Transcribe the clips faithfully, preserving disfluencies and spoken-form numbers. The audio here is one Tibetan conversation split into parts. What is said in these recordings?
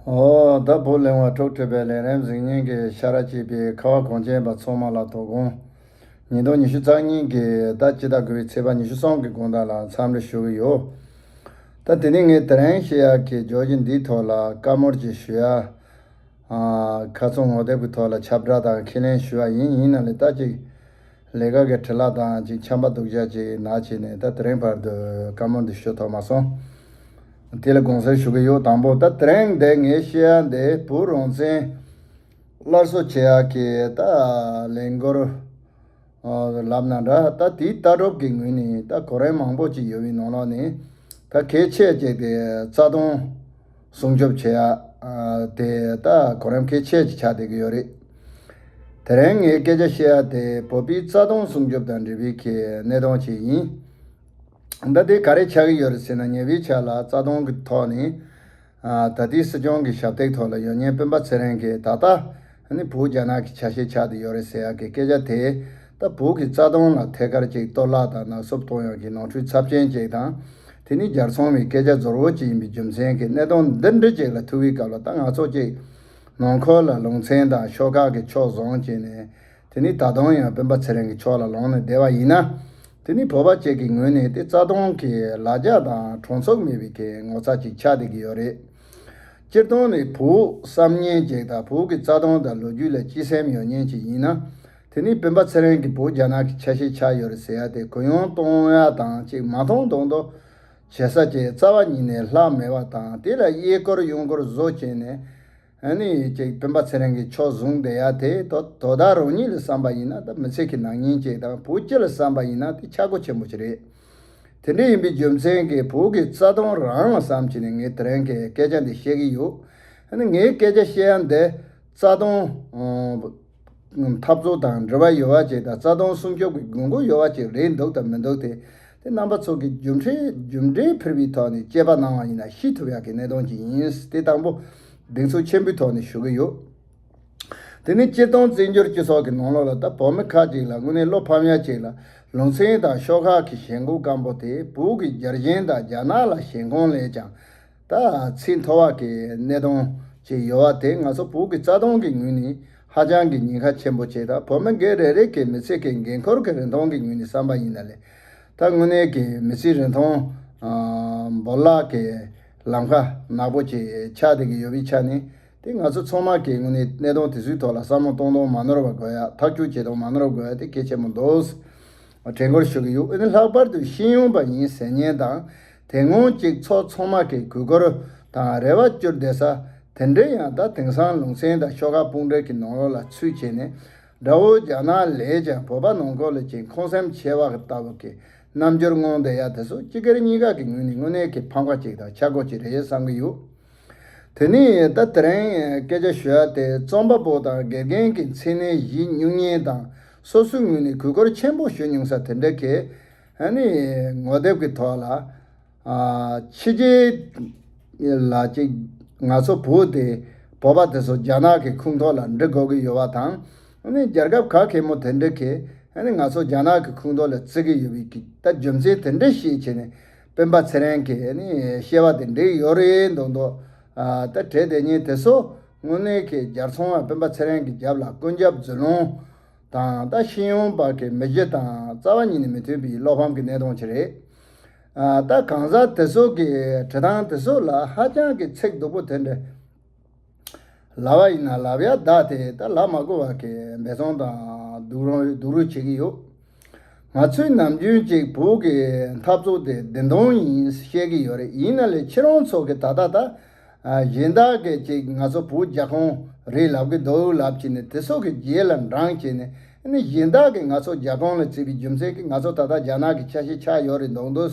ཨོ། ད་བུ་གླེང་བ་དྲུག་ཁྲིད་པའི་ལས་རིམ་གཟིགས་མཁན་གྱི་ཤ་ར་བཅས་པའི་ཁ་བ་གངས་ཅན་པ་ཚང་མ་ལ་དོ་དགོང་། ཉིས་སྟོང་ཉི་ཤུ་རྩ་གཉིས་ཀྱི་ཟླ་སྤྱི་ཟླ་དགུ་པའི་ཚེས་པ་ཉི་ཤུ་གསུམ་གྱི་དགོང་དག་ལ་འཚམས་འདྲི་ཞུ་གི་ཡོད། ད་དེ་ནས་ངས་དེ་རིང་བཤད་ཡག་གི་བརྗོད་གཞི་འདིའི་ཐོག་ལ་བཀའ་མོལ་ཅིག་ཞུ་ཡ། ཨ། ཁ་རྩང་ངོ་དེབ་ཀྱི་ཐོག་ལ་ཁྱབ་བསྒྲགས་དང་ཁས་ལེན་ཞུ་བ་ཡིན། ཡིན་ན་ལས་ད་ཅིག་ལས་ཀ་གི་བྲེལ་བ་དང་ཅིག་འཁྱམ་པ་སྡུག་ཅག་ཅིག་ན་བྱས་ནས་ད་དེ་རིང་བར་དུ་བཀའ་མོལ་འདི་ཞུ་ཐུབ་མ་སོང་། དེ་ལ་དགོངས་སེལ་ཞུ་གི་ཡོད། དང་པོ་ད་དེ་རིང་འདི་ངས་བཤད་ཡ་འདི་བོད་རང་བཙན་སླར་གསོ་བྱེད་ཡག་གི་ད་ལས་འགུལ་ལབ་ན་འདྲ། ད་དེའི་ལྟ་གྲུབ་ཀྱི་ངོས་ནས་ད་གོ་རིམ་མང་པོ་ཅིག་ཡོད་པའི་ནང་ལོགས་ནས་ད་གལ་ཆེ་བྱས་ཏེ་རྩ་དོན་སྲུང་སྐྱོབ་བྱེད་ཡ་དེ་ད་གོ་རིམ་གལ་ཆེ་ཅིག་ཆགས་བསྡད་ཀྱི་ཡོད་རེད། དེ་རིང་ངས་སྐད་ཆ་བཤད་ཡ་དེ་བོད་པའི་རྩ་དོན་སྲུང་སྐྱོབ་དང་འབྲེལ་བའི་གི་གནད་དོན་ཅིག་ཡིན། ད་དེ་ག་རེ་ཆགས་ཀྱི་ཡོད་རེད་ཟེར་ན། ཉེ་བའི་ཆར་ལ་རྩ་དོན་གྱི་ཐོག་ནས་ཨ། ད་ལྟའི་སྲིད་སྐྱོང་གི་ཞབས་སྟེགས་ཐོག་ལ་ཡོད་མཁན་སྤེན་པ་ཚེ་རིང་གིས་ད་ལྟ་ནི་བོད་རྒྱ་ནག་གི་ཆ་ཤས་ཆགས་བསྡད་ཡོད་རེད་ཟེར་ཡག་གི་སྐད་ཆ་དེ། ད་བོད་ཀྱི་རྩ་དོན་ལ་ཐད་ཀར་ཅིག་གཏོར་བརླག་དང་ནག་སུབ་གཏོང་ཡག་གི་ནོར་འཁྲུལ་ཚབས་ཆེན་ཅིག་དང་། དེ་ནི་རྒྱལ་ཚོང་བའི་སྐད་ཆ་རྫོགས་པོ་ཅིག་ཡིན་པའི་རྒྱུ་མཚན་གྱིས་གནད་དོན་འདི་འདྲ་ཅིག་ལ་ཐུག་པའི་སྐབས་ལ་ད་ང་ཚོ་ཅིག་ནང་ཁུལ་ལ་ལུང་ཚན་དང་ཤོག་ཁག་གི་ཕྱོགས་བཟུང་བྱས་ནས། དེ་ནི་ད་དུང་ཡང་སྤེན་པ་ཚེ་རིང་གི་ཕྱོགས་ལ་ལངས་ནས་བསྡད་པ་ཡིན་ན། དེ་ནི་བོད་པ་བཅས་ཀྱི་ངོས་ནས་དེ་རྩ་དོན་གྱི་ལ་རྒྱ་དང་གྲོང་ཚོ་མེད་པའི་གི་ངོ་ཚ་ཅིག་ཆགས་བསྡད་ཀྱི་ཡོད་རེད། སྤྱིར་བཏང་ནས་བོད་བསམ་མཁན་ཅིག་དང་བོད་ཀྱི་རྩ་དོན་དང་ལོ་རྒྱུས་ལ་སྤྱི་སེམས་ཡོད་མཁན་ཅིག་ཡིན་ན། དེ་ནི་སྤེན་པ་ཚེ་རིང་གིས་བོད་རྒྱ་ནག་གི་ཆ་ཤས་ཆགས་ཡོད་རེད་ཟེར་ཡ་དེ་གུ་ཡངས་གཏོང་ཡ་དང་ཅིག་མ་མཐོང་མཐོང་མདོག་བྱེད་ས་ཅིག་རྩ་བ་ཉིད་ནས་ལྷག་མེད་པ་དང་། དེ་ལ་གཡས་སྐོར་གཡོན་སྐོར་བཟོ་བྱས་ནས། ཨ་ནི་ཅིག་སྤེན་པ་ཚེ་རིང་གི་ཕྱོགས་བཟུང་བསྡད་ཡ་དེ་དོ་དོ་བདག་རང་ཉིད་ལ་བསམ་པ་ཡིན་ན་ད་མི་ཚེ་གི་ནག་ཉེས་ཅིག་དང་། བོད་སྤྱི་ལ་བསམ་པ་ཡིན་ན་དེ་ཆག་སྒོ་ཆེན་པོ་ཅིག་རེད། དེ་འདྲ་ཡིན་པའི་རྒྱུ་མཚན་གྱིས་བོད་ཀྱི་རྩ་དོན་རང་ལ་བསམ་བྱས་ནས་ངས་དེ་རིང་གི་སྐད་ཆ་འདི་བཤད་ཀྱི་ཡོད། ཨ་ནི་ངའི་སྐད་ཆ་བཤད་ཡ་འདི་རྩ་དོན་འཐབ་རྩོད་དང་འབྲེལ་བ་ཡོད་པ་ཅིག་དང་། རྩ་དོན་སྲུང་སྐྱོབ་ཀྱི་དགོས་མཁོ་ཡོད་པ་ཅིག་རེད་འདུག་དང་མི་འདུག་དེ། དེ་རྣམ་པ་ཚོ་གིས་རྒྱུ་འབྲས་རྒྱུ་འབྲས་ཕུལ་བའི་ཐོག་ནས་དཔྱད་པ་གནང་བ་ཡིན་ན་ཤེས་ཐུབ་ཡག་གི་གནད་དོན་ཅིག་ཡིན། དེ་དང་པོ་གདེང་ཚོད་ཆེན་པོའི་ཐོག་ནས་ཞུ་གི་ཡོད། དེ་ནི་སྤྱིར་བཏང་བཙན་བྱོལ་སྤྱི་ཚོགས་ཀྱི་ནང་ལོགས་ལ་ད་བོད་མི་ཁག་ཅིག་ལ་དངོས་གནས་བློ་ཕམ་ཡ་ཅིག་ལ། ལུང་ཚན་དང་ཤོག་ཁག་གི་ཞེན་ཁོག་སྐམ་པོ་དེ་བོད་ཀྱི་རྒྱལ་ཞེན་དང་རྒྱ་ནག་ལ་ཞེན་ཁོག་ལས་ཀྱང་ད་ཚད་མཐོ་བ་གི་གནད་དོན་ཅིག་ཡོད་པ་དེ་ང་ཚོ་བོད་ཀྱི་རྩ་དོན་གྱི་ངོས་ནས་ཧ་ཅང་གི་ཉེན་ཁ་ཆེན་པོ་ཅིག་དང་། བོད་མི་སྒེར་རེ་རེ་གི་མི་ཚེ་གི་འགན་ཁུར་གྱི་རིན་ཐང་གི་ངོས་ནས་བསམ་པ་ཡིན་ན་ལས། ད་དངོས་གནས་ཀྱི་མི་ཚེའི་རིན་ཐང་ཨ་འབོར་ལག་གི་ལམ་ཁ་ནག་པོ་ཅིག་ཆགས་བསྡད་ཀྱི་ཡོད་པའི་ཆ་ནས། དེ་ང་ཚོ་ཚང་མ་གིས་དངོས་གནས་གནད་དོན་དེ་ཚོའི་ཐོག་ལ་བསམ་བློ་གཏོང་སྟངས་མ་ནོར་བ་དགོས་ཡ། ཐག་གཅོད་བྱེད་སྟངས་མ་ནོར་བ་དགོས་ཡ་དེ་གལ་ཆེན་པོ་འདུག། དྲན་སྐུལ་ཞུ་གི་ཡོད། ཨ་ནི་ལྷག་པར་དུ་ཤེས་ཡོན་པ་ཡིན་ཟེར་མཁན་དང་། དེ་སྔོན་གཅིག་ཚོགས་ཚང་མ་གི་གུས་བཀུར་དང་རེ་བ་བཅོལ་བསྡད་ས་དེ་འདྲའི་ཡང་ད་དེང་སང་ལུང་ཚན་དང་ཤོག་ཁག་དཔུང་སྒྲིག་གི་ནང་ལོགས་ལ་ཚུད་བྱས་ནས། དགྲ་བོ་རྒྱ་ནག་ལས་ཀྱང་བོད་པ་ནང་ཁུལ་ལ་ཅིག་འཁོན་སེམས་ཆེ་བ་ལྟ་བུ་གི་རྣམ་འགྱུར་མངོན་བསྡད་ཡ་དེ་ཚོ་སྤྱི་སྒེར་གཉིས་ཀ་གི་ངོས་ནས་དངོས་གནས་ཀྱི་ཕམ་ཁ་ཅིག་དང་ཆག་སྒོ་ཅིག་རེད་བསམ་གྱི་ཡོད། དེ་ནས་ད་དེ་རིང་སྐད་ཆ་ཞུ་ཡ་དེ་རྩོམ་པ་པོ་དང་དགེ་རྒན་གྱི་མཚན་གནས་གཞི་སྨྱུག་བརྙན་དང་སོ་སོའི་ངོས་ནས་གུས་བཀུར་ཆེན་པོ་ཞུ་མྱོང་ས་དེ་འདྲ་གི་ཨ་ནི་ངོ་དེབ་ཀྱི་ཐོག་ལ། ཨ། ཕྱི་རྒྱལ་ལ་ཅིག་ང་ཚོ་བོད་དེ་བོད་པ་དེ་ཚོ་རྒྱ་ནག་གི་ཁོངས་གཏོགས་ལ་འགྲོ་དགོས་ཀྱི་ཡོད་པ་དང་། ཨ་ནི་རྒྱལ་ཁབ་ག་གེ་མོ་དེ་འདྲ་གི་ཨ་ནི་ང་ཚོ་རྒྱ་ནག་གི་ཁོངས་གཏོགས་ལ་བརྩི་གི་ཡོད་པའི་གི་ད་རྒྱུ་མཚན་དེ་འདྲ་ཤེས་བྱས་ནས་སྤེན་པ་ཚེ་རིང་གིས་ཨ་ནི་བཤད་པ་དེ་འགྲིག་ཡོད་རེད་མདོག་མདོག་ཨ། ད་གྲས་དེ་གཉིས་དེ་ཚོ་དངོས་གནས་ཀྱི་རྒྱལ་ཚོང་བ་སྤེན་པ་ཚེ་རིང་གི་རྒྱབ་ལ་ཀུན་རྒྱབ་རྫུན་ལུང་དང་། ད་ཤེས་ཡོན་པ་གི་མི་གཞི་དང་རྩ་བ་ཉིད་ནས་མི་མཐུན་པའི་བློ་ཕམ་གྱི་གནད་དོན་ཅིག་རེད། ཨ། ད་གང་ཟག་དེ་ཚོ་གི་བྲིས་ཐངས་དེ་ཚོ་ལ་ཧ་ཅང་གི་ཚིག་སྡུག་པོ་དེ་འདྲ་ལབ་པ་ཡིན་ན་ལབ་ཡ་ད་དེ་ད་ལབ་མ་དགོས་པ་གི་འབད་བརྩོན་དང་སྡུག་རུས་སྡུག་རུས་བྱེད་ཀྱི་ཡོད། ང་ཚོས་ནམ་རྒྱུན་ཅིག་བོད་ཀྱི་འཐབ་རྩོད་དེ་བདེན་དོན་ཡིན་བཤད་ཀྱི་ཡོད་རེད། ཡིན་ན་ལས་ཁྱེད་རང་ཚོ་གི་ད་ལྟ་ད། ཨ། གཞན་དག་གིས་ཅིག་ང་ཚོ་བོད་རྒྱ་ཁོངས་རེད་ལབ་ཀྱི་འདུག་ལབ་བྱས་ནས་དེ་ཚོ་གི་རྗེས་ལ་འབྲང་བྱས་ནས། ཨ་ནི་གཞན་དག་གིས་ང་ཚོ་རྒྱ་ཁོངས་ལ་བརྩིས་པའི་རྒྱུ་མཚན་གྱིས་ང་ཚོ་ད་ལྟ་རྒྱ་ནག་གི་ཆ་ཤས་ཆགས་ཡོད་རེད་མདོག་མདོག་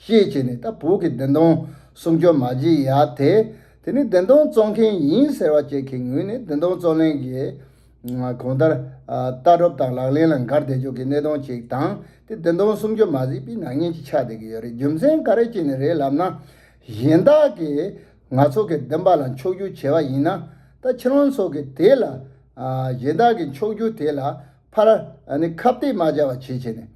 བཤད་བྱས་ནས། ད་བོད་ཀྱི་བདེན་དོན་སྲུང་སྐྱོབ་མ་བྱེད་ཡ་དེ། དེ་ནི་བདེན་དོན་རྩོད་མཁན་ཡིན་ཟེར་བ་བཅས་ཀྱི་ངོས་ནས་བདེན་དོན་རྩོད་ལེན་གྱི་གང་ལྟར་ལྟ་གྲུབ་དང་ལག་ལེན་ལ་འགལ་བསྡད་ཆོག་གི་གནད་དོན་ཅིག་དང་། དེ་བདེན་དོན་སྲུང་སྐྱོབ་མ་བྱས་པའི་ནག་ཉེས་ཅིག་ཆགས་བསྡད་ཀྱི་ཡོད་རེད། རྒྱུ་མཚན་ག་རེ་བྱས་ནས་རེད་ལབ་ན། གཞན་དག་གིས་ང་ཚོ་གི་བདེན་པ་ལ་འཕྱོག་རྒྱུ་བྱས་པ་ཡིན་ན། ད་ཁྱེད་རང་ཚོ་གིས་དེ་ལ། ཨ། གཞན་དག་གི་འཕྱོག་རྒྱུ་དེ་ལ་ཕར་ཨ་ནི་ཁ་གཏད་མ་བྱ་བ་བྱེད་བྱས་ནས།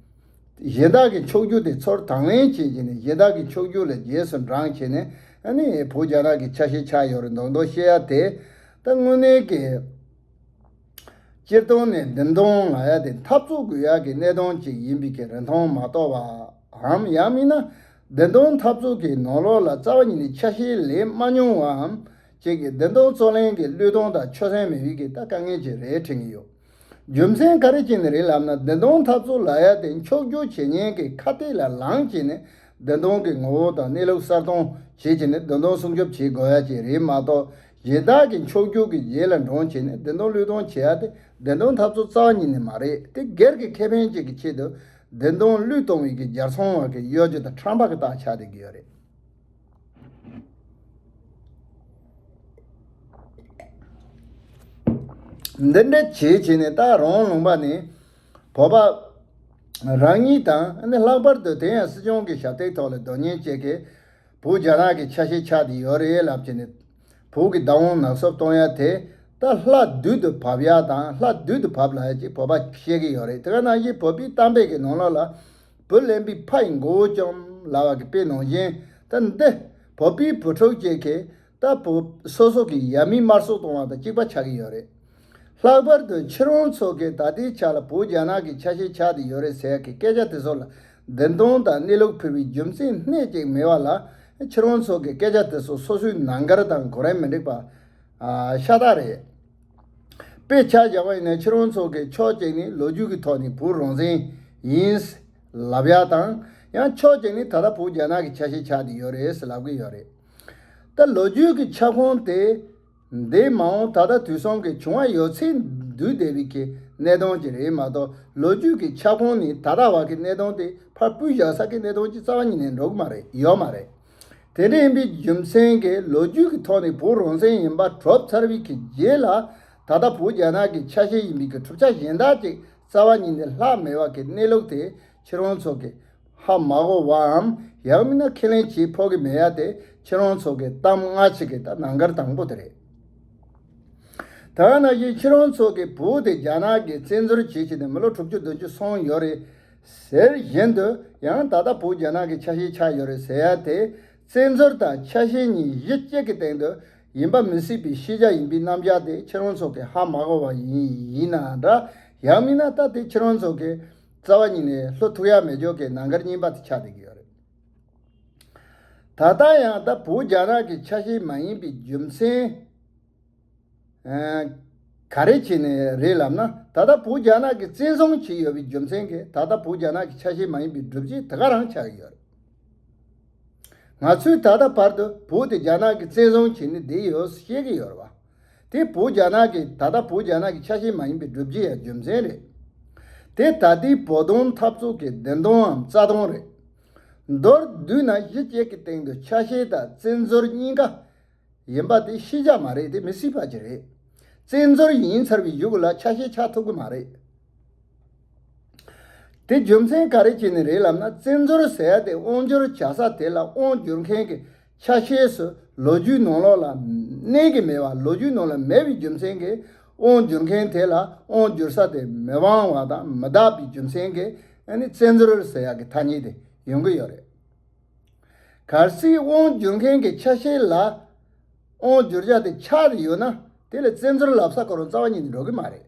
གཞན་དག་གི་འཕྱོག་རྒྱུ་དེ་ཚུར་དང་ལེན་བྱེད་བྱས་ནས། གཞན་དག་གི་འཕྱོག་རྒྱུ་ལ་རྗེས་སུ་འབྲང་བྱས་ནས། ཨ་ནི་བོད་རྒྱ་ནག་གི་ཆ་ཤས་ཆགས་ཡོད་རེད་མདོག་མདོག་བཤད་ཡ་དེ། ད་དངོས་གནས་ཀྱི་སྤྱིར་བཏང་ནས་བདུན་སྟོང་ལབ་ཡ་དེ་འཐབ་རྩོད་དགོས་ཡ་གི་གནད་དོན་ཅིག་ཡིན་པའི་གི་རིན་ཐང་མ་གཏོགས་པའམ། ཡང་མིན་ན་བདུན་སྟོང་འཐབ་རྩོད་ཀྱི་ནང་ལོགས་ལ་རྩ་བ་ཉིད་ནས་ཆ་ཤས་ལེན་མ་མྱོང་བའམ། ཅིག་གི་བདུན་སྟོང་རྩོད་ལེན་གྱི་བློས་གཏོང་དང་ཆོད་སེམས་མེད་པའི་གི་ད་དཀའ་ངལ་ཅིག་རེད་དྲན་གྱི་ཡོད། རྒྱུ་མཚན་ག་རེ་བྱས་ནས་རེད་ལབ་ན། བདུན་སྟོང་འཐབ་རྩོད་ལབ་ཡ་དེ་འཁྱོག་བརྗོད་བྱེད་མཁན་གྱི་ཁ་གཏད་ལ་ལངས་བྱས་ནས་བདུན་སྟོང་གི་ངོ་བོ་དང་གནས་ལུགས་གསལ་སྟོན་བྱེད་བྱས་ནས་བདུན་སྟོང་སྲུང་སྐྱོབ་བྱེད་དགོས་ཡ་ཅིག་རེད་མ་གཏོགས། གཞན་དག་གི་འཁྱོག་བརྗོད་ཀྱི་རྗེས་ལ་འབྲང་བྱས་ནས་བདུན་སྟོང་བློས་གཏོང་བྱེད་ཡ་དེ་བདུན་སྟོང་འཐབ་རྩོད་རྩ་བ་ཉིད་ནས་མ་རེད། དེ་སྒེར་གྱི་ཁེ་ཕན་ཅིག་གི་ཆེད་དུ་བདུན་སྟོང་བློས་གཏོང་བའི་གི་སྦྱར་ཚང་བ་གི་གཡོ་སྒྱུ་དང་ཁྲམ་པ་གི་རྟགས་ཆགས་བསྡད་ཀྱི་ཡོད་རེད། འདི་འདྲ་བྱེད་བྱས་ནས་ད་རང་ལུང་པ་ནས་བོད་པ་རང་ཉིད་དང་ནི་ལྷག་པར་དུ་དེ་ཡང་སྲིད་སྐྱོང་གི་ཞབས་སྟེགས་ཐོག་ལ་སྡོད་མཁན་བཅས་ཀྱིས་བོད་རྒྱ་ནག་གི་ཆ་ཤས་ཆགས་བསྡད་ཡོད་རེད་ལབ་བྱས་ནས་བོད་ཀྱི་བདག་དབང་ནག་སུབ་གཏོང་ཡ་དེ་ད་ལྷ་བདུད་དུ་བབས་ཡ་དང་ལྷ་བདུད་དུ་བབས་ལབ་ཡ་ཅིག་བོད་པ་བཤད་ཀྱི་ཡོད་རེད། དེ་ག་ནང་བཞིན་བོད་པའི་གཏམ་དཔེ་གི་ནང་ལོགས་ལ། བུ་ལེན་པའི་ཕ་ཡི་མགོ་བོ་བཅོམ་ལབ་པ་གི་དཔེ་ནང་བཞིན། ད་འདི་བོད་པའི་བུ་ཕྲུག་ཅིག་གིས་ད་བོད་སོ་སོ་གི་ཡབ་མེས་དམར་གསོད་གཏོང་བ་དང་གཅིག་པ་ཆགས་ཀྱི་ཡོད་རེད། ལྷག་པར་དུ་ཁྱེད་རང་ཚོ་གིས་ད་ལྟའི་ཆ་ལ་བོད་རྒྱ་ནག་གི་ཆ་ཤས་ཆགས་བསྡད་ཡོད་རེད་ཟེར་ཡ་གི་སྐད་ཆ་དེ་ཚོ་ལ་བདེན་དོན་དང་གནས་ལུགས་ཕུད་པའི་རྒྱུ་མཚན་སྣེ་གཅིག་མེད་པ་ལ། ཁྱེད་རང་ཚོ་གི་སྐད་ཆ་དེ་ཚོ་སོ་སོའི་ནང་ཁུལ་དང་གོ་རིམ་མི་འགྲིག་པ་ཨ་ཤ་སྟག་རེད། དཔེ་ཆ་བཞག་པ་ཡིན་ན་ཁྱེད་རང་ཚོ་གི་ཕྱོགས་གཅིག་ནས་ལོ་རྒྱུས་ཀྱི་ཐོག་ནས་བོད་རང་བཙན་ཡིན་ལབ་ཡ་དང་། ཡང་ཕྱོགས་གཅིག་ནས་ད་ལྟ་བོད་རྒྱ་ནག་གི་ཆ་ཤས་ཆགས་བསྡད་ཡོད་རེད་ཟེར་ལབ་གི་ཡོད་རེད། ད་ལོ་རྒྱུས་ཀྱི་ཁྱབ་ཁོངས་དེ་འདི་མ་འོངས་ད་ལྟ་དུས་གསུམ་གྱི་བྱུང་བ་ཡོད་ཚད་བསྡུས་བསྡད་པའི་གི་གནད་དོན་ཅིག་རེད་མ་གཏོགས། ལོ་རྒྱུས་ཀྱི་ཁྱབ་ཁོངས་ནས་ད་ལྟ་བར་གྱི་གནད་དོན་དེ་ཕར་སྤུས་བཞག་ས་གི་གནད་དོན་ཅིག་རྩ་བ་ཉིད་ནས་འགྲོ་གི་མ་རེད། ཡོད་མ་རེད། དེ་འདྲ་ཡིན་པའི་རྒྱུ་མཚན་གྱིས་ལོ་རྒྱུས་ཀྱི་ཐོག་ནས་བོད་རང་བཙན་ཡིན་པ་གྲུབ་ཚར་བའི་གི་རྗེས་ལ། ད་ལྟ་བོད་རྒྱ་ནག་གི་ཆ་ཤས་ཡིན་པའི་གི་གྲུབ་ཆ་གཞན་དག་ཅིག་རྩ་བ་ཉིད་ནས་ལྷག་མེད་པ་གི་གནས་ལུགས་དེ་ཁྱེད་རང་ཚོ་གིས་ཧ་མ་གོ་བའམ། ཡང་མིན་ན་ཁས་ལེན་བྱེད་ཕོད་ཀྱི་མེད་ཡ་དེ་ཁྱེད་རང་ཚོ་གི་གཏམ་སྔ་ཕྱི་གི་ད་ནང་འགལ་དང་པོ་དེ་རེད། ད་ག་ནང་བཞིན་ཁྱེད་རང་ཚོ་གིས་བོད་དེ་རྒྱ་ནག་གིས་བཙན་འཛུལ་བྱས་བྱས་ནས་མི་ལོ་དྲུག་ཅུ་བདུན་ཅུ་སོང་ཡོད་རེད་ཟེར་བཞིན་དུ། ཡང་ད་ལྟ་བོད་རྒྱ་ནག་གི་ཆ་ཤས་ཆགས་ཡོད་རེད་ཟེར་ཡ་དེ། བཙན་འཛུལ་དང་ཆ་ཤས་གཉིས་གཞི་གཅིག་གི་སྟེང་དུ་ཡིན་པ་མི་སྲིད་པའི་ཤེས་བྱ་ཡིན་པའི་རྣམ་གཞག་དེ་ཁྱེད་རང་ཚོ་གིས་ཧ་མ་གོ་བ་ཡིན་ཡིན་ན་འདྲ། ཡང་མིན་ན་ད་དེ་ཁྱེད་རང་ཚོ་གིས་རྩ་བ་ཉིད་ནས་ལྷོད་ཐུབ་ཡ་མེད་ཅོག་གི་ནང་འགལ་གཉིས་པ་དེ་ཆགས་བསྡད་ཀྱི་ཡོད་རེད། ད་ལྟ་ཡང་ད་བོད་རྒྱ་ནག་གི་ཆ་ཤས་མ་ཡིན་པའི་རྒྱུ་མཚན། ཨ། ག་རེ་བྱས་ནས་རེད་ལབ་ན། ད་ལྟ་བོད་རྒྱ་ནག་གིས་བཙན་བཟུང་བྱས་ཡོད་པའི་རྒྱུ་མཚན་གྱིས་ད་ལྟ་བོད་རྒྱ་ནག་གི་ཆ་ཤས་མ་ཡིན་པའི་སྒྲུབ་བྱེད་དེ་ག་རང་ཆགས་ཀྱི་ཡོད་རེད། ང་ཚོས་ད་ལྟ་བར་དུ་བོད་དེ་རྒྱ་ནག་གིས་བཙན་བཟུང་བྱས་ནས་བསྡད་ཡོད་ཟེར་བཤད་ཀྱི་ཡོད་རེད་བ། དེ་བོད་རྒྱ་ནག་གི་ད་ལྟ་བོད་རྒྱ་ནག་གི་ཆ་ཤས་མ་ཡིན་པའི་སྒྲུབ་བྱེད་ཡང་རྒྱུ་མཚན་རེད། དེ་ད་ལྟའི་བོད་དོན་འཐབ་རྩོད་ཀྱི་བདེན་དོན་འམ་རྩ་དོན་རེད། མདོར་བསྡུས་ན་གཞི་གཅིག་གི་སྟེང་དུ་ཆ་ཤས་དང་བཙན་འཛུལ་གཉིས་ཀ་ཡིན་པ་དེ་ཤེས་བྱ་མ་རེད། དེ་མི་སྲིད་པ་ཅིག་རེད། བཙན་འཛུལ་ཡིན་ཚར་བའི་གཞུག་ལ་ཆ་ཤས་ཆགས་ཐུབ་ཀྱི་མ་རེད། དེ་རྒྱུ་མཚན་ག་རེ་བྱས་ནས་རེད་ལབ་ན། བཙན་འཛུལ་ཟེར་ཡ་དེ་དབང་སྒྱུར་བྱ་ས་དེ་ལ་དབང་སྒྱུར་མཁན་གྱི་ཆ་ཤས་སུ་ལོ་རྒྱུས་ནང་ལོགས་ལ་གནས་ཀྱི་མེད་པ། ལོ་རྒྱུས་ནང་ལ་མེད་པའི་རྒྱུ་མཚན་གྱིས་དབང་སྒྱུར་མཁན་དེ་ལ་དབང་སྒྱུར་ས་དེ་མི་དབང་བ་དང་མི་དག་པའི་རྒྱུ་མཚན་གྱིས་ཨ་ནི་བཙན་འཛུལ་ཟེར་ཡ་གི་ཐ་སྙད་དེ་ཡོང་གི་ཡོད་རེད། གལ་སྲིད་དབང་སྒྱུར་མཁན་གྱི་ཆ་ཤས་ལ་དབང་སྒྱུར་བྱ་དེ་ཆགས་ཏེ་ཡོད་ན། དེ་ལ་བཙན་འཛུལ་ལབ་ས་ཁོ་རང་རྩ་བ་ཉིད་ནས་འགྲོ་གི་མ་རེད།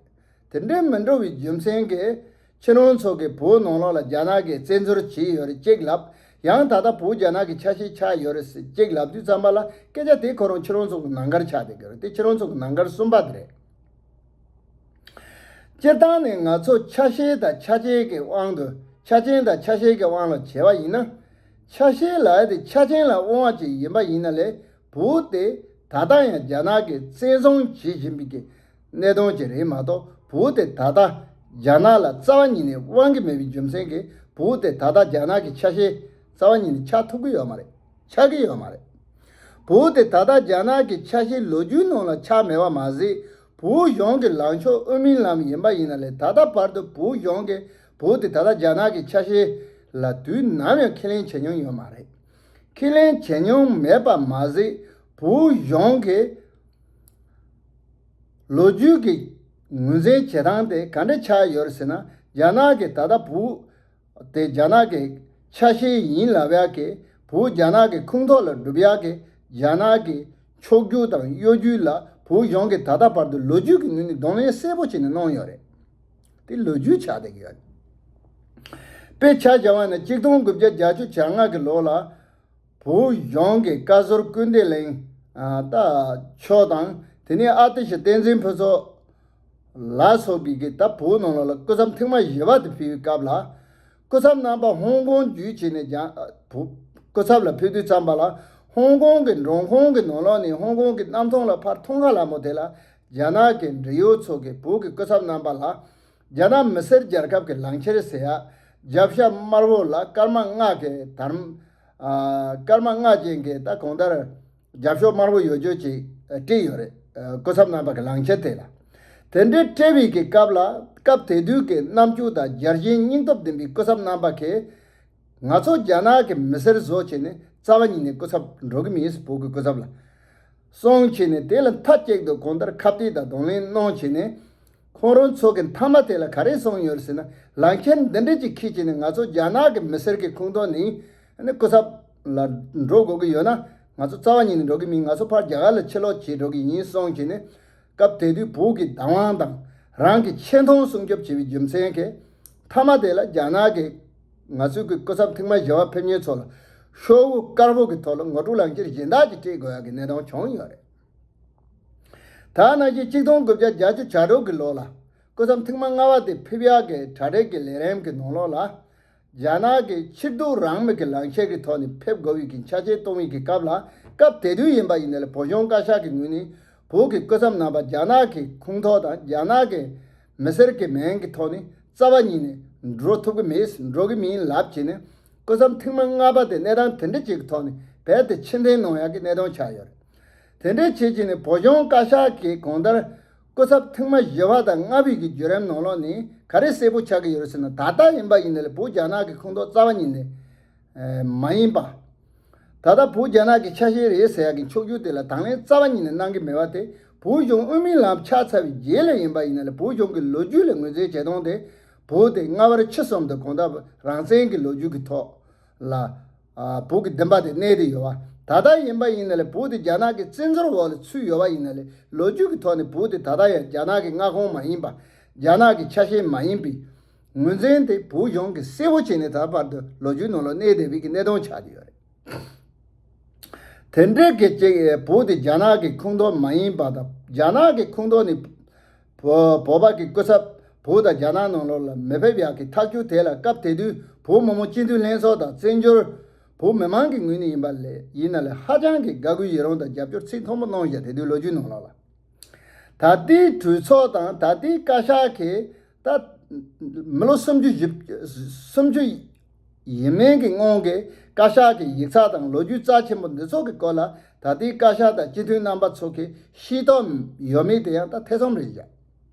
དེ་འདྲའི་མི་འགྲོ་བའི་རྒྱུ་མཚན་གྱིས་ཁྱེད་རང་ཚོ་གིས་བོད་ནང་ལོགས་ལ་རྒྱ་ནག་གིས་བཙན་འཛུལ་བྱས་ཡོད་རེད་ཅིག་ལབ། ཡང་ད་ལྟ་བོད་རྒྱ་ནག་གི་ཆ་ཤས་ཆགས་ཡོད་རེད་ཟེར་ཅིག་ལབ་དུས་ཙམ་པ་ལ་སྐད་ཆ་དེ་ཁོ་རང་ཁྱེད་རང་ཚོ་གི་ནང་འགལ་ཆགས་བསྡད་ཀྱི་རེད། དེ་ཁྱེད་རང་ཚོ་གི་ནང་འགལ་གསུམ་པ་དེ་རེད། སྤྱིར་བཏང་ནས་ང་ཚོ་ཆ་ཤས་དང་ཆ་ཅན་གྱི་དབང་དུ། ཆ་ཅན་དང་ཆ་ཤས་ཀྱི་དབང་ལ་བྱས་པ་ཡིན་ན། ཆ་ཤས་ལབ་ཡ་དེ་ཆ་ཅན་ལ་དབང་བ་ཅིག་ཡིན་པ་ཡིན་ན་ལས། བོད་དེ་ད་ལྟ་ཡང་རྒྱ་ནག་གིས་བཙན་བཟུང་བྱེད་བཞིན་པའི་གི་གནད་དོན་ཅིག་རེད་མ་གཏོགས། བོད་དེ་ད་ལྟ་རྒྱ་ནག་ལ་རྩ་བ་ཉིད་ནས་དབང་གི་མེད་པའི་རྒྱུ་མཚན་གྱིས་བོད་དེ་ད་ལྟ་རྒྱ་ནག་གི་ཆ་ཤས་རྩ་བ་ཉིད་ནས་ཆགས་ཐུབ་ཀྱི་ཡོད་མ་རེད། ཆགས་ཀྱི་ཡོད་མ་རེད། བོད་དེ་ད་ལྟ་རྒྱ་ནག་གི་ཆ་ཤས་ལོ་རྒྱུས་ནང་ལ་ཆགས་མེད་པ་མ་ཟད། བོད་གཞུང་གི་ལངས་ཕྱོགས་དབུ་མའི་ལམ་ཡིན་པ་ཡིན་ན་ལས། ད་ལྟ་བར་དུ་བོད་གཞུང་གིས་བོད་དེ་ད་ལྟ་རྒྱ་ནག་གི་ཆ་ཤས་ལ་དུས་ནམ་ཡང་ཁས་ལེན་བྱེད་མྱོང་ཡོད་མ་རེད། ཁས་ལེན་བྱེད་མྱོང་མེད་པ་མ་ཟད། བོད་གཞུང་གིས་ལོ་རྒྱུས་ཀྱི་ངོས་འཛིན་བྱེད་སྟངས་དེ་ག་འདྲ་ཆགས་ཡོད་རེད་ཟེར་ན། རྒྱ་ནག་གིས་ད་ལྟ་བོད་དེ་རྒྱ་ནག་གི་ཆ་ཤས་ཡིན་ལབ་ཡག་གི། བོད་རྒྱ་ནག་གི་ཁོངས་གཏོགས་ལ་སྒྲུབ་ཡག་གི་ རྒྱ་ནག་གི་ཕྱོགས་བསྒྱུར་དང་གཡོ་སྒྱུ་ལ་བོད་གཞུང་གིས་ད་ལྟ་བར་དུ་ལོ་རྒྱུས་ཀྱི་ངོས་ནས་གདོང་ལེན་གསལ་པོ་བྱས་ནས་གནང་ཡོད་རེད། དེ་ལོ་རྒྱུས་ཆགས་བསྡད་ཀྱི་ཡོད་རེད། དཔེ་ཆ་བཞག་པ་ན་ཆིག་སྟོང་དགུ་བརྒྱ་བརྒྱད་ཅུ་གྱ་ལྔ་གི་ལོ་ལ་བོད་གཞུང་གི་བཀའ་ཟུར་ཀུན་བདེ་གླིང་ད་མཆོག་དང་དེ་ནས་ཨ་ཏི་ཤ་བསྟན་འཛིན་ཕུན་ཚོགས་ལ་སོགས་ཀྱིས་ཀྱི་ད་བོད་ནང་ལོགས་ལ་སྐུ་ཚབ་ཐེངས་མ་བཞི་པ་དེ་ཕེབས་པའི་སྐབས་ལ། སྐུ་ཚབ་རྣམ་པ་ཧོང་ཀོང་བརྒྱུད་བྱས་ནས་ཀྱང་བོད་སྐུ་ཚབ་ལ་ཕེབས་དུས་ཙམ་པ་ལ་ཧོང་ཀོང་གི་འབྲོང་ཁུང་གི་ནང་ལོགས་ནས་ཧོང་ཀོང་གི་གནམ་ཐང་ལ་ཕར་མཐོང་ཁ་ལ་མོ་དེ་ལ་རྒྱ་ནག་གི་འབྲེལ་ཡོད་ཚོ་གིས་བོད་ཀྱི་སྐུ་ཚབ་རྣམ་པ་ལ་རྒྱ་ནག་མི་སེར་རྒྱལ་ཁབ་ཀྱི་ལངས་ཁྱེར་ཟེར་ཡ་རྒྱབ་ཤ་དམར་པོ་ལ་སྐར་མ་ལྔ་གི་དར་མ་སྐར་མ་ལྔ་ཅན་གྱི་ད་གང་ལྟར། རྒྱབ་ཤོག་དམར་པོ་ཡོད་རྒྱུ་ཅིག་བྲིས་ཡོད་རེད། སྐུ་ཚབ་རྣམ་པ་གི་ལངས་ཁྱེར་དེ་ལ། དེ་འདྲའི་སྤྲད་པའི་གི་སྐབས་ལ་སྐབས་དེ་དུས་ཀྱི་རྣམ་འགྱུར་དང་རྒྱལ་ཞེན་སྙིང་སྟོབས་ལྡན་པའི་སྐུ་ཚབ་རྣམ་པ་གིས་ང་ཚོ་རྒྱ་ནག་གི་མི་སེར་བཟོ་བྱས་ནས་རྩ་བ་ཉིད་ནས་སྐུ་ཚབ་འགྲོ་གི་མིན་བོད་ཀྱི་སྐུ་ཚབ་ལ་གསུངས་བྱས་ནས་དེ་ལ་མཐའ་གཅིག་ཏུ་གང་ལྟར་ཁ་གཏད་དང་གདོང་ལེན་གནང་བྱས་ནས། ཁོང་རང་ཚོ་གི་མཐའ་མ་དེ་ལ་ག་རེ་གསུངས་ཡོད་ཟེར་ན། ལངས་ཁྱེར་འདི་འདྲ་ཅིག་ཁྱེར་བྱས་ནས་ང་ཚོ་རྒྱ་ནག་གི་མི་སེར་གྱི་ཁོངས་གཏོགས་ནི་ནི་སྐུ་ཚབ་ལ་འགྲོ་དགོས་ཀྱི་ཡོད་ན། ང་ཚོ་རྩ་བ་ཉིད་ནས་འགྲོ་གི་མིན། ང་ཚོ་ཕར་རྒྱ་གར་ལ་ཕྱིར་ལོག་བྱེད་འགྲོ་གི་ཡིན་གསུངས་བྱས་ནས། སྐབས་དེ་དུས་བོད་ཀྱི་བདག་དབང་དང་རང་གི་ཆེ་མཐོང་སྲུང་སྐྱོབ་བྱེད་པའི་རྒྱུ་མཚན་གྱིས། མཐའ་མ་དེ་ལ་རྒྱ་ནག་གི་ང་ཚོའི་གི་སྐུ་ཚབ་ཐེངས་མ་བཞི་པ་ཕེབས་མཁན་ཚོ་ལ་ཤོག་བུ་དཀར་པོ་གི་ཐོག་ལ་ངོ་སྤྲོད་ལངས་ཁྱེར་གཞན་དག་ཅིག་སྤྲད་དགོས་ཡག་གི་གནས་སྟངས་བྱུང་ཡོད་རེད། ད་ནང་བཞིན་ཆིག་སྟོང་དགུ་བརྒྱ་བརྒྱད་ཅུ་གྱ་དྲུག་གི་ལོ་ལ་སྐུ་ཚབ་ཐེངས་མ་ལྔ་པ་དེ་ཕེབས་ཡག་གི་གྲ་སྒྲིག་གི་ལས་རིམ་གྱི་ནང་ལོགས་ལ། རྒྱ་ནག་གི་ཕྱིར་སྡོད་རང་མོས་ཀྱི་ལངས་ཁྱེར་གྱི་ཐོག་ནས་ཕེབས་དགོས་པའི་གི་ཆ་རྐྱེན་གཏོང་བའི་གི་སྐབས་ལ། སྐབས་དེ་དུས་ཡིན་པ་ཡིན་ན་ལས་བོད་གཞུང་བཀའ་ཤག་གི་ངོས་ནས་བོད་ཀྱི་སྐུ་ཚབ་རྣམ་པ་རྒྱ་ནག་གི་ཁོངས་གཏོགས་དང་རྒྱ་ནག་གི་མི་སེར་གྱི་མིང་གི་ཐོག་ནས་རྩ་བ་ཉིད་ནས་འགྲོ་ཐུབ་ཀྱི་མེད། འགྲོ་གི་མིན་ལབ་བྱས་ནས་སྐུ་ཚབ་ཐེངས་མ་ལྔ་པ་དེ་གནས་སྟངས་དེ་འདྲ་ཅིག་གི་ཐོག་ནས་རྦད་དེ་ཕྱིར་འཐེན་གནང་ཡག་གི་གནས་སྟངས་ཆགས་ཡོད་རེད། དེ་འདྲའི་བྱེད་ཀྱི་ནི་བོད་གཞུང་བཀའ་ཤག་གིས་གང་ལྟར་སྐུ་ཚབ་ཐེངས་མ་བཞི་པ་དང་ལྔ་པའི་གི་བརྒྱུད་རིམ་ནང་ལོགས་ནས་ག་རེ་གསལ་པོ་ཆགས་ཀྱི་ཡོད་རེད་ཟེར་ན། ད་ལྟ་ཡིན་པ་ཡིན་ན་ལས་བོད་རྒྱ་ནག་གི་ཁོངས་གཏོགས་རྩ་བ་ཉིད་ནས་ཨེ་མ་ཡིན་པ། ད་ལྟ་བོད་རྒྱ་ནག་གི་ཆ་ཤས་རེད་ཟེར་ཡག་གི་ཕྱོགས་བསྒྱུར་དེ་ལ་དང་ལེན་རྩ་བ་ཉིད་ནས་གནང་གི་མེད་པ་དེ། བོད་གཞུང་དབུ་མའི་ལམ་ཆགས་ཚར་བའི་རྗེས་ལ་ཡིན་པ་ཡིན་ན་ལས་བོད་གཞུང་གི་ལོ་རྒྱུས་ལ་ངོས་འཛིན་བྱེད་སྟངས་དེ། བོད་དེ་སྔ་བར་ཕྱི་གསུམ་དུ་གང་ལྟར་རང་བཙན་གྱི་ལོ་རྒྱུས་ཀྱི་ཐོག་ལ། ཨ་བོད་ཀྱི་བདེན་པ་དེ་གནས་བསྡད་ཡོད་པ། ད་ལྟ་ཡིན་པ་ཡིན་ན་ལས་བོད་དེ་རྒྱ་ནག་གི་བཙན་འཛུལ་འོག་ལ་ཚུད་ཡོད་པ་ཡིན་ན་ལས། ལོ་རྒྱུས་ཀྱི་ཐོག་ནས་བོད་དེ་ད་ལྟ་ཡང་རྒྱ་ནག་གི་མངའ་ཁོངས་མ་ཡིན་པ། རྒྱ་ནག་གི་ཆ་ཤས་མ་ཡིན་པའི་ངོས་འཛིན་དེ་བོད་གཞུང་གིས་གསལ་པོ་བྱས་ནས་ད་བར་དུ་ལོ་རྒྱུས་ནང་ལ་གནས་བསྡད་པའི་གི་གནས་སྟངས་ཆགས་བསྡད་ཡོད་རེད། དེ་འདྲའི་གི་ཅིག་བོད་དེ་རྒྱ་ནག་གི་ཁོངས་གཏོགས་མ་ཡིན་པ་དང་། རྒྱ་ནག་གི་ཁོངས་གཏོགས་ནི་བོ་བོད་པ་གི་སྐུ་ཚབ་བོད་དང་རྒྱ་ནག་ནང་ལོགས་ལ་མི་ཕེབས་ཡག་གི་ཐག་གཅོད་དེ་ལ། སྐབས་དེ་དུས་བོད་མི་མང་སྤྱི་འཐུས་ལྷན་ཚོགས་དང་བཙན་བྱོལ་བོད་མི་མང་གི་ངོས་ནས་ཡིན་པ་ལས་ཡིན་ན་ལས་ཧ་ཅང་གི་དགའ་གུས་ཡི་རང་དང་རྒྱབ་སྐྱོར་ཚད་མཐོན་པོ་གནང་བཞག་དེ་དུས་ལོ་རྒྱུས་ནང་ལོགས་ལ། ད་ལྟའི་གྲོས་ཚོགས་དང་ད་ལྟའི་བཀའ་ཤག་གིས་ད་མི་ལོ་སུམ་ཅུ་བཞི་སུམ་ཅུ་ཡས་མས་ཀྱི་སྔོན་གྱི་བཀའ་ཤག་གི་ཡིག་ཚགས་དང་ལོ་རྒྱུས་རྩ་ཆེན་པོ་འདི་ཚོ་གི་སྐོར་ལ་ད་ལྟའི་བཀའ་ཤག་དང་སྤྱི་འཐུས་རྣམ་པ་ཚོ་གིས་ཤེས་རྟོགས་ཡོད་མེད་དེ་ཡང་ད་ཐེ་ཚོམ་རེད་བཞག་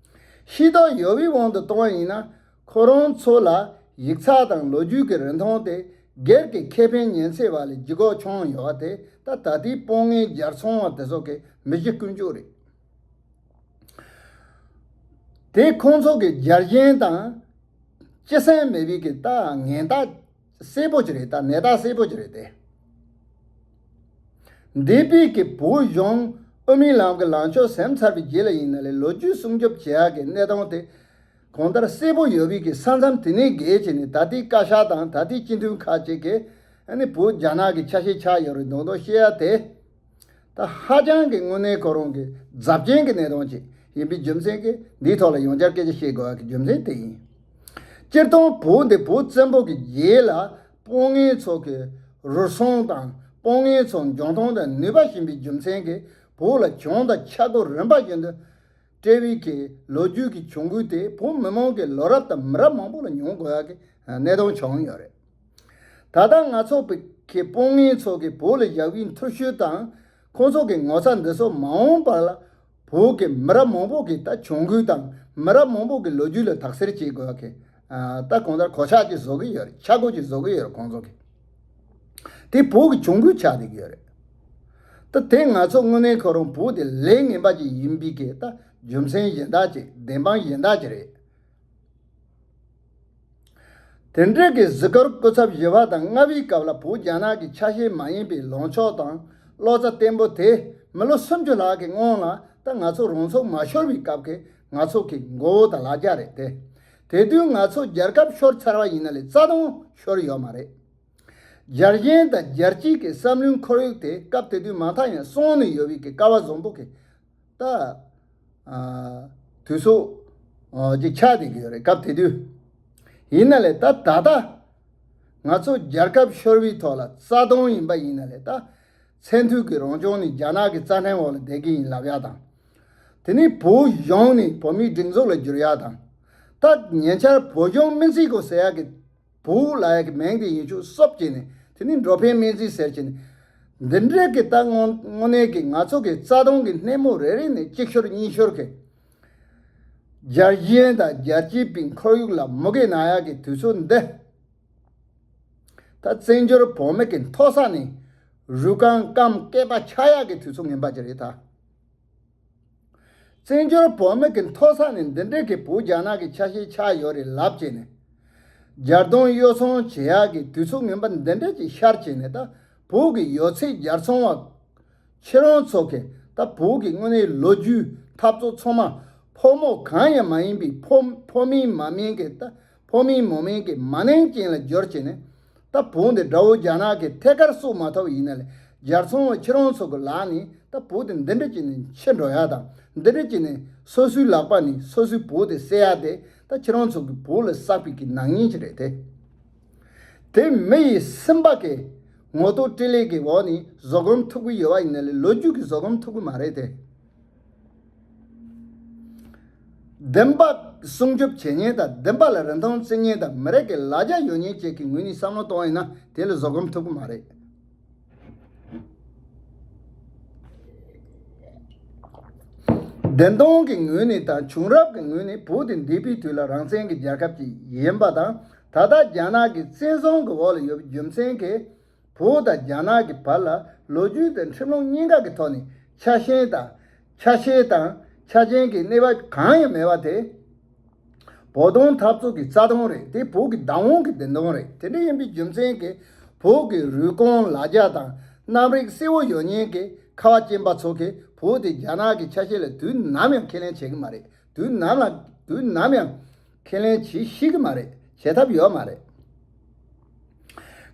ཤེས་རྟོགས་ཡོད་པའི་དབང་དུ་གཏོང་བ་ཡིན་ན། ཁོ་རང་ཚོ་ལ་ཡིག་ཚགས་དང་ལོ་རྒྱུས་ཀྱི་རིན་ཐང་དེ་སྒེར་གྱི་ཁེ་ཕན་ཉིན་མཚན་བར་ལ་ལྗིད་ཁོག་བྱུང་ཡོད་པ་དེ། ད་ད་ལྟའི་དཔང་ངན་སྦྱར་ཚོང་བ་དེ་ཚོ་གི་མི་གཞི་ཀུན་སྤྱོད་རེད། དེ་ཁོང་ཚོ་གི་རྒྱལ་ཞེན་དང་སྤྱི་སེམས་མེད་པའི་གི་ད་ངན་རྟགས་གསལ་པོ་ཅིག་རེད། ད་ནད་རྟགས་གསལ་པོ་ཅིག་རེད་དེ། འདས་པའི་གི་བོད་གཞུང་དབུ་མའི་ལམ་གི་ལངས་ཕྱོགས་ཟིན་ཚར་བའི་རྗེས་ལ་ཡིན་ན་ལས་ལོ་རྒྱུས་སྲུང་སྐྱོབ་བྱེད་ཡག་གི་གནས་སྟངས་དེ་གང་ལྟར་གསལ་པོ་ཡོད་པའི་གི་ས་མཚམས་དེ་ནས་བརྒལ་བྱས་ནས་ད་ལྟའི་བཀའ་ཤག་དང་ད་ལྟའི་སྤྱི་འཐུས་ཁག་ཅིག་གིས་ཨ་ནི་བོད་རྒྱ་ནག་གི་ཆ་ཤས་ཆགས་ཡོད་རེད་མདོག་མདོག་བཤད་ཡ་དེ། ད་ཧ་ཅང་གི་དངོས་གནས་ཁོ་རང་གི་རྫབ་ཅན་གྱི་གནས་སྟངས་ཅིག་ཡིན་པའི་རྒྱུ་མཚན་གྱིས་འདིའི་ཐོག་ལ་ཡང་བསྐྱར་སྐད་ཆ་བཤད་དགོས་པ་གི་རྒྱུ་མཚན་དེ་ཡིན། སྤྱིར་བཏང་བོད་འདི་བོད་བཙན་པོ་གི་རྗེས་ལ་དཔང་ངན་ཚོ་གི་རུལ་སུངས་དང་དཔང་ངན་ཚོ་འཇོན་ཐང་དང་ནུས་པ་ཞན་པའི་རྒྱུ་མཚན་གྱིས་བོད་ལ་གྱོང་དང་ཆག་སྒོ་རིམ་པ་བཞིན་དུ་སྤྲད་པའི་གི་ལོ་རྒྱུས་ཀྱི་གྱོང་གུད་དེ་བོད་མི་མང་གི་ལོ་རབས་དང་མི་རབས་མང་པོ་ལ་མྱོང་དགོས་ཡག་གི་གནས་སྟངས་བྱུང་ཡོད་རེད། ད་ལྟ་ང་ཚོ་བོད་ཀྱི་དཔང་ངན་ཚོ་གིས་བོད་ལ་བཞག་པའི་འཐུས་ཤོར་དང་ཁོང་ཚོ་གི་ངོ་ཚ་འདི་ཚོ་མ་འོངས་པ་ལ་བོད་ཀྱི་མི་རབས་མང་པོ་གི་ད་གྱོང་གུད་དང་མི་རབས་མང་པོ་གི་ལོ་རྒྱུས་ལ་དག་སེལ་བྱེད་དགོས་ཡག་གི་ད་གང་ལྟར་གོད་ཆག་ཅིག་བཟོ་གི་ཡོད་རེད། ཆག་སྒོ་ཅིག་བཟོ་གི་ཡོད་རེད་ཁོང་ཚོ་གི། དེ་བོད་ཀྱི་གྱོང་གུད་ཆགས་བསྡད་ཀྱི་ཡོད་རེད། ད་དེ་ང་ཚོ་དངོས་གནས་ཁོ་རང་བོད་དེ་ལས་ངན་པ་ཅིག་ཡིན་པའི་གི་ད་རྒྱུ་མཚན་གཞན་དག་ཅིག་བདེན་དཔང་གཞན་དག་ཅིག་རེད། དེ་འདྲའི་གི་གཟིགས་སྐོར་སྐུ་ཚབ་བཞི་པ་དང་ལྔ་པའི་སྐབས་ལ་བོད་རྒྱ་ནག་གི་ཆ་ཤས་མ་ཡིན་པའི་ལངས་ཕྱོགས་དང་ བློ་རྩ་བརྟན་པོ་དེ་མི་ལོ་སུམ་ཅུ་ལྷག་གི་སྔོན་ལ་ད་ང་ཚོ་རང་ཚུགས་མ་ཤོར་བའི་སྐབས་ཀྱི་ང་ཚོ་གི་མགོ་བོ་དང་ལག་རྒྱ་རེད་དེ། དེ་དུས་ང་ཚོ་རྒྱལ་ཁབ་ཤོར་ཚར་བ་ཡིན་ན་ལས་རྩ་དོན་ཤོར་ཡོད་མ་རེད། རྒྱལ་ཞེན་དང་རྒྱལ་གཅེས་ཀྱི་བསམ་བློའི་ཁོར་ཡུག་དེ་སྐབས་དེ་དུས་མ་མཐའ་ཡང་སོང་ནས་ཡོད་པའི་གི་སྐལ་བ་བཟང་པོ་གི་ད་ཨ་དུས་སུ་ཨ་ཅིག་ཆགས་བསྡད་ཀྱི་ཡོད་རེད་སྐབས་དེ་དུས། ཡིན་ན་ལས་ད་ད་ལྟ་ང་ཚོ་རྒྱལ་ཁབ་ཤོར་བའི་ཐོག་ལ་རྩ་དོན་ཡིན་པ་ཡིན་ན་ལས་ད་མཚན་མཐུད་ཀྱི་རང་སྐྱོང་ནི་རྒྱ་ནག་གི་རྩ་ཁྲིམས་འོག་ལ་བསྡད་ཀྱི་ཡིན་ལབ་ཡ་དང་། དེ་ནས་བོད་གཞུང་ནི་བོད་མིའི་སྒྲིག་འཛུགས་ལ་བསྒྱུར་ཡ་དང་། ད་ཉེ་ཆར་བོད་གཞུང་སྨན་རྩིས་སྐོར་ཟེར་ཡ་གི་བོད་ལ་ཡ་གི་མིང་དེ་ཡིན་ཆོག་སོབ་བྱས་ནས་དེ་ནི་འགྲོ་ཕན་སྨན་རྩིས་ཟེར་བྱས་ནས། འདི་འདྲའི་གི་ད་དངོས་དངོས་གནས་གི་ང་ཚོ་གི་རྩ་དོན་གི་སྣེ་མོ་རེ་རེ་ནས་གཅིག་ཤོར་གཉིས་ཤོར་གི་རྒྱལ་ཞེན་དང་རྒྱལ་གཅེས་པའི་ཁོར་ཡུག་ལ་མུ་གེ་ན་ཡ་གི་དུས་ཚོད་འདི། ད་བཙན་བྱོལ་བོད་མི་གི་མཐོ་ས་ནས་རུས་རྐང་སྐམ་སྐེད་པ་ཆག་ཡ་གི་དུས་ཚོད་ངན་པ་ཅིག་རེད་ད། བཙན་བྱོལ་བོད་མི་གི་མཐོ་ས་ནས་འདི་འདྲའི་གི་བོད་རྒྱ་ནག་གི་ཆ་ཤས་ཆགས་ཡོད་རེད་ལབ་བྱས་ནས། རྒྱལ་སྟོན་གཡོ་ཚོང་བྱེད་ཡག་གི་དུས་ཚོད་ངན་པ་འདི་འདྲ་ཅིག་ཤར་བྱས་ནས་ད་བོད་ཀྱི་ཡོད་ཚད་རྒྱལ་ཚོང་བ་ཁྱེད་རང་ཚོ་གི་ད་བོད་ཀྱི་དངོས་གནས་ལོ་རྒྱུས་འཐབ་རྩོད་ཚང་མ་ཕོ་མོ་གང་ཡང་མ་ཡིན་པའི་ཕོ་ཕོ་མིན་མ་མིན་གྱི་ད་ཕོ་མིན་མོ་མིན་གྱི་མ་ནིང་ཅན་ལ་སྦྱོར་བྱས་ནས། ད་བོད་འདི་དགྲ་བོ་རྒྱ་ནག་གིས་ཐད་ཀར་བསུབ་མ་ཐུབ་ཡིན་ན་ལས་རྒྱལ་ཚོང་བ་ཁྱེད་རང་ཚོ་གི་ལག་ནས་ད་བོད་དེ་འདི་འདྲ་བྱས་ནས་འཆི་འགྲོ་ཡ་དང་འདི་འདྲ་བྱས་ནས་སོ་སོའི་ལག་པ་ནས་སོ་སོའི་བོད་དེ་བསད་ཡ་དེ་ད་ཁྱེད་རང་ཚོ་གི་བོད་ལ་བསགས་པའི་གི་ནག་ཉེས་ཅིག་རེད་དེ། དེ་མི་ཡི་སེམས་པ་གི་ངོ་ཐོག་སྤྲེལ་ལད་གི་འོག་ནས་བཟོད་སྒོམ་ཐུབ་ཀྱི་ཡོད་པ་ཡིན་ན་ལས་ལོ་རྒྱུས་ཀྱི་བཟོད་སྒོམ་ཐུབ་ཀྱི་མ་རེད་དེ། བདེན་པ་སྲུང་སྐྱོབ་བྱེད་མཁན་དང་བདེན་པ་ལ་རིན་ཐང་བརྩི་མཁན་དང་མི་རིགས་ཀྱི་ལ་རྒྱ་ཡོད་མཁན་བཅས་ཀྱི་ངོས་ནས་བསམ་བློ་གཏོང་བ་ཡིན་ན་དེ་ལ་བཟོད་སྒོམ་ཐུབ་ཀྱི་མ་རེད། བདེན་དོན་གྱི་ངོས་ནས་དང་བྱུང་རབས་ཀྱི་ངོས་ནས་བོད་དེ་འདས་པའི་དུས་ལ་རང་བཙན་གྱི་རྒྱལ་ཁབ་ཅིག་ཡིན་པ་དང་ད་ལྟ་རྒྱ་ནག་གི་བཙན་བཟུང་གི་འོག་ལ་ཡོད་པའི་རྒྱུ་མཚན་གྱིས། བོད་དང་རྒྱ་ནག་གི་བར་ལ་ལོ་རྒྱུས་དང་ཁྲིམས་ལུགས་གཉིས་ཀ་གི་ཐོག་ནས་ཆ་ཤས་དང་ཆ་ཤས་དང་ཆ་རྐྱེན་གྱི་གནས་བབ་གང་ཡང་མེད་པ་དེ། བོད་དོན་འཐབ་རྩོད་ཀྱི་རྩ་དོན་རེད་དེ་བོད་ཀྱི་བདག་དབང་གི་བདེན་དོན་རེད་དེ་འདྲ་ཡིན་པའི་རྒྱུ་མཚན་གྱིས་བོད་ཀྱི་རུས་ཀོང་ལ་རྒྱ་དང་རྣམ་རིག་གསལ་བོ་ཡོད་མཁན་གྱི་ཁ་བ་ཅན་པ་ཚོ་གིས་བོད་དེ་རྒྱ་ནག་གི་ཆ་ཤས་ལ་དུས་ནམ་ཡང་ཁས་ལེན་བྱེད་ཀྱི་མ་རེད། དུས་ནམ་ལ་དུས་ནམ་ཡང་ཁས་ལེན་བྱེད་ཤེས་ཀྱི་མ་རེད། བྱེད་ཐབས་ཡོད་མ་རེད།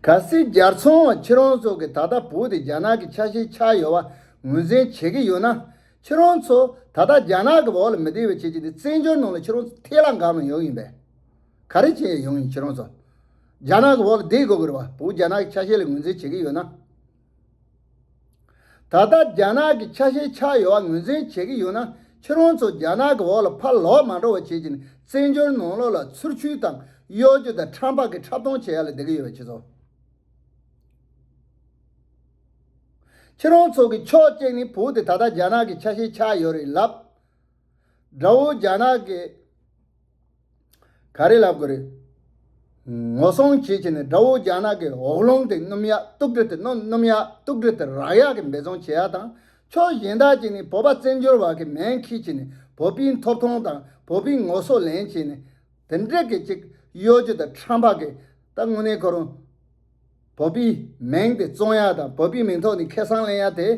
གལ་སྲིད་རྒྱལ་ཚོང་བ་ཁྱེད་རང་ཚོ་གིས་ད་ལྟ་བོད་དེ་རྒྱ་ནག་གི་ཆ་ཤས་ཆགས་ཡོད་པ་ངོས་འཛིན་བྱེད་ཀྱི་ཡོད་ན་ཁྱེད་རང་ཚོ་ད་ལྟ་རྒྱ་ནག་གི་འོག་ལ་མི་བསྡད་པ་བྱེད་ཀྱི་འདུག་བཙན་བྱོལ་ནང་ལ་ཁྱེད་རང་ཚོ་ཐལ་ལ་འགག་ནས་ཡོང་ཡིན་པས། ག་རེ་བྱས་ཡོང་ཡིན་ཁྱེད་རང་ཚོ། རྒྱ་ནག་གི་འོག་ལ་བསྡད་དགོས་ཀྱི་རེད་བ་བོད་རྒྱ་ནག་གི་ཆ་ཤས་ལ་ངོས་འཛིན་བྱེད་ཀྱི་ཡོད་ན། ད་ལྟ་རྒྱ་ནག་གི་ཆ་ཤས་ཆགས་ཡོད་པ་ངོས་འཛིན་བྱེད་ཀྱི་ཡོད་ན་ཁྱེད་རང་ཚོ་རྒྱ་ནག་གི་འོག་ལ་ཕར་ལོག་མ་འགྲོ་བ་བྱེད་ཀྱི་ནི་བཙན་བྱོལ་ནང་ལོགས་ལ་ཚུར་ཆུད་དང་གཡོ་སྒྱུ་དང་ཁྲམ་པ་གི་འཁྲབ་སྟོན་བྱེད་ཡ་ལ་བསྡད་ཀྱི་ཡོད་པ་བྱེད་ཚོ། ཁྱེད་རང་ཚོ་གི་ཕྱོགས་གཅིག་ནི་བོད་དེ་ད་ལྟ་རྒྱ་ནག་གི་ཆ་ཤས་ཆགས་ཡོད་རེད་ལབ། དགྲ་བོ་རྒྱ་ནག་གི་ག་རེ་ལབ་དགོས་རེད། ངོ་སྲུང་བྱེད་བྱས་ནས་དགྲ་བོ་རྒྱ་ནག་གི་འོག་རླུང་དེ་སྣུམ་ཡག་དུག་སྦྲུལ་དེ་སྣུམ་སྣུམ་ཡག་དུག་སྦྲུལ་དེ་རག་ཡག་གི་འབད་བརྩོན་བྱེད་ཡག་དང་ཕྱོགས་གཞན་དག་ཅིག་ནས་བོད་པ་བཙན་བྱོལ་བ་གི་མིང་འཁྱེར་བྱས་ནས་བོད་པའི་ཐོབ་ཐང་དང་བོད་པའི་ངོ་སོ་ལེན་བྱས་ནས་དེ་འདྲ་གི་ཅིག་གཡོ་སྒྱུ་དང་ཁྲམ་པ་གི་ད་དངོས་གནས་ཁོ་རང་། བོད་པའི་མིང་དེ་བཙོང་ཡ་དང་བོད་པའི་མིང་ཐོག་ནས་ཁེ་བཟང་ལེན་ཡ་དེ།